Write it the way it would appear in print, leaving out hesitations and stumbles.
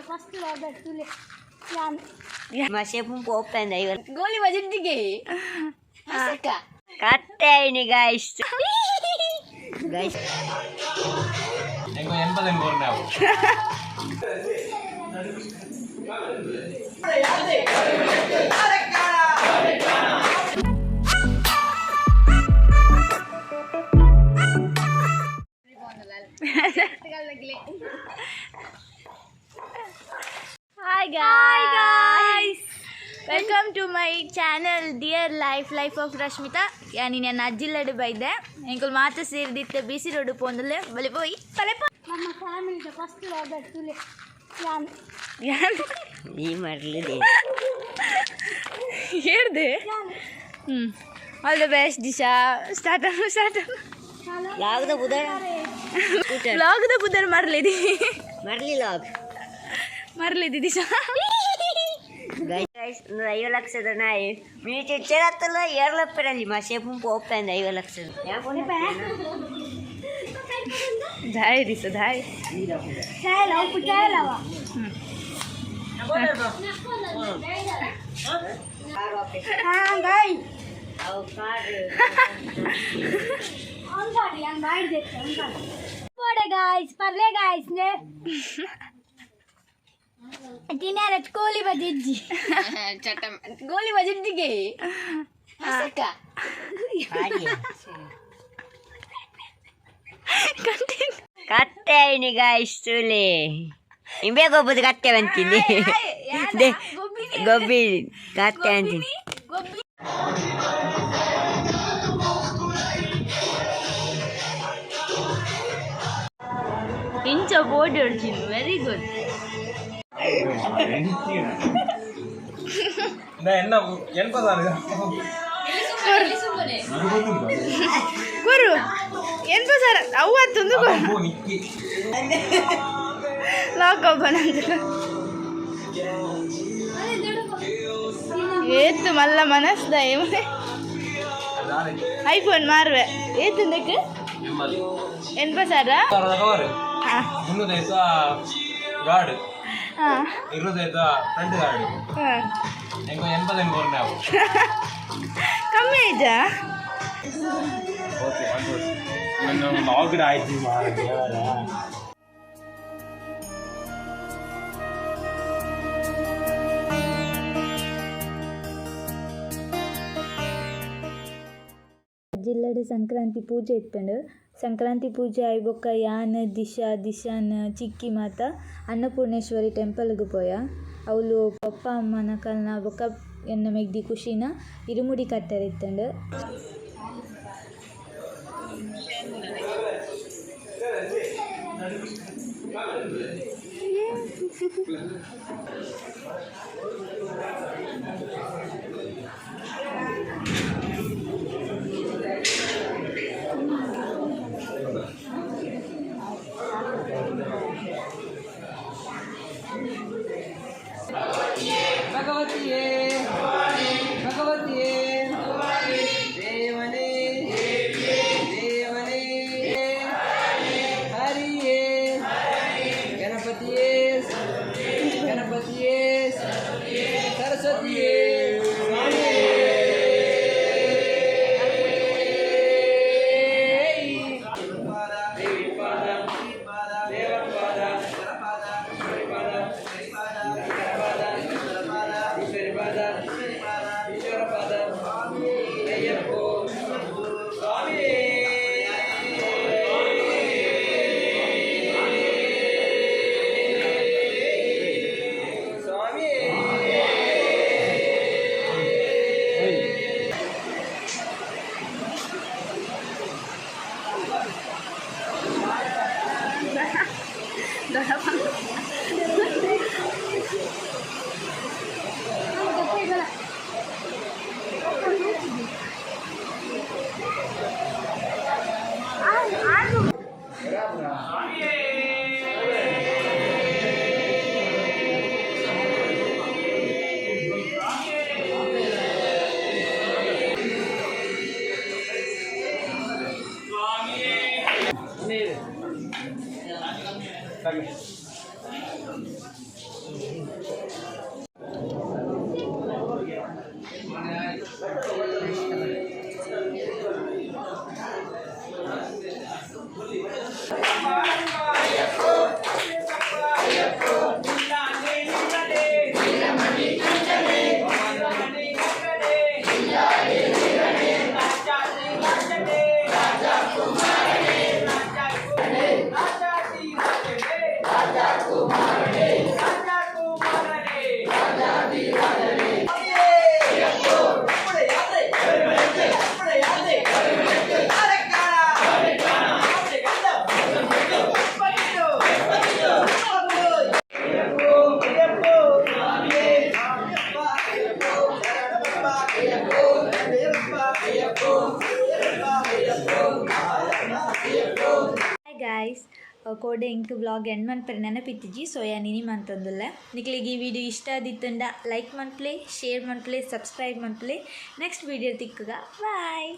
First order ತುಲೆ ಯಾನ್ ಮಸೆಪು ಪೋಪೆಂದ ಇವ ಗೋಲಿ ಬಜಿಟ್ಟಿಗೆ ಕತ್ತೆ ಗೈಸ್ ಗೈಸ್ ಎಂಗೋ 80 ಎಂಗೋರ್ನಾವು Hi guys. Welcome to my channel Dear Life Life of Rashmita. ಯಾನಿ ನಾನು ಅಜ್ಜಿಲ್ಲಡು ಬೈದೆ ಎಂಕುಲು ಮಾತ ಸೇರಿದಿತ್ತ ಬಿಸಿ ರೋಡ್ ಪೋಂದಲೆ ಬಲೆ ಪೋಯಿ ಬಲೆ ಪೋ ನಮ್ಮ ಫ್ಯಾಮಿಲಿದ ಫಸ್ಟ್ ಆರ್ಡರ್ ತುಲೆ ಯಾನ್ ಯಾನ್ ಈ ಮರ್ಲಿದೆ ಹೇಳ್ದೆ all the best Disha start start ಲಾಗ್ದ ಬುದರ್ ವ್ಲಾಗ್ದ ಬುದರ್ ಮರ್ಲಿದಿ ಮರ್ಲಿ ಲಾಗ್ ಮರ್ಲಿದಿ ದಿಶಾ ಗೈಸ್ 50 ಲಕ್ಷದ ನಾಯಿ ಮೀ ಚೆಚ್ಚರತ್ತಲ್ಲ ಏರ್ಲಪ್ಪರಲ್ಲಿ ಮಸೆಪು ಪೋಪೆಂದ 50 ಲಕ್ಷದ ಧಾಯ್ ದಿಶಾ ಧಾಯ್ ಚಾಯಲ ಉಪ್ಪು ಚಾಯಲವ ಹಾ ಗೈ ಅಂಗಾಡಿ ಅಂಗಾಡಿ ದೇಖ ಅಂಗಾಡಿ ಪೋಡೆ ಗಾಯ್ಸ್ ಪರ್ಲೆ ಗಾಯ್ಸ್ ನೆ ತಿನ್ನಾರ ಕೋಲಿ ಬಜಿಜ್ಜಿ ಚಟ್ಟ ಗೋಲಿ ಬಜಿಟ್ಟಿಗೆ ಕತ್ತೆ ಗಾಯ್ಸ್ ತುಲೆ ಇಂಬೆ ಗೊಬ್ಬದ ಕತ್ತೆ ಅಂತೀನಿ ಗೊಬ್ಬಿ ಕತ್ತೆ ಅಂತೀನಿ ಇಂಚ ಬೋರ್ಡ್ ಹೊಡ್ತೀನಿ ವೆರಿ ಗುಡ್ ಎನ್ನ 80 ಗುರು ಎನ್ಪ ಸರ್ ಅವ್ವ ತುಂದು ನಿಕ್ಕಿ ಲಾಕ್ ಒಬ್ಬನಂದ್ರೆ ಏತ್ತು ಮಲ್ಲ ಮನಸ್ದ ಐಫೋನ್ ಮಾರುವೆ ಏತಂದಕ್ಕೆ ಎನ್ಪ ಸರ ಮುನ್ನೂರೈತ ಗಾರ್ಡ್ ಹಾಂ ಇರುವುದೈತ ಫ್ರಂಟ್ ಗಾರ್ಡ್ ಹಾಂ ಎಂಗೋ 80 ಎಂಗೋರ್ನಾವು ಕಮ್ಮಿ ಆಯ್ತಾ ಓಕೆ ಒಂದು ಲಾಗ್ಡ್ ಆಯ್ತು ಜಿಲ್ಲೆಡ್ ಸಂಕ್ರಾಂತಿ ಪೂಜೆ ಇತ್ತಂಡು ಸಂಕ್ರಾಂತಿ ಪೂಜೆ ಆಯಿ ಬೊಕ್ಕ ಯಾನ್ ದಿಶಾ ದಿಶಾನ್ ಚಿಕ್ಕಿ ಮಾತ ಅನ್ನಪೂರ್ಣೇಶ್ವರಿ ಟೆಂಪಲ್ಗ್ ಪೋಯ ಅವ್ಲು ಪಪ್ಪ ಅಮ್ಮನ ಕಲ್ನ ಬೊಕ್ಕ ಎನ್ನ ಮೆಗ್ದಿ ಖುಷಿನ ಇರುಮುಡಿ ಕಟ್ಟರೆ ಇತ್ತಂಡು ಭಗವತಿಯೇ ಭಗವತಿಯೇ ದೇವನೇ ದೇವನೇ ಹರಿಯೇ ಗಣಪತಿಯೇ ಗಣಪತಿಯೇ ಸರಸ್ವತಿಯೇ ಹಾಯ್ ಗಾಯ್ಸ್, ಕೋಡೆ ಎಂಕ್ ವ್ಲಾಗ್ ಎಂಡ್ ಮನ್ಪರೆ ನೆನಪಿತ್ತಿಜಿ, ಸೊ ಯಾನ್ ಇನಿ ಮಂತೊಂದುಲ್ಲೆ. ನಿಕ್ಲೆಗ್ ಈ ವಿಡಿಯೋ ಇಷ್ಟ ಆದಿತ್ತುಂಡ ಲೈಕ್ ಮನ್ಪುಲೆ, ಶೇರ್ ಮನ್ಪುಲೆ, ಸಬ್ಸ್ಕ್ರೈಬ್ ಮನ್ಪುಲೆ. ನೆಕ್ಸ್ಟ್ ವಿಡಿಯೋ ತಿಕ್ಕುಗ, ಬಾಯ್.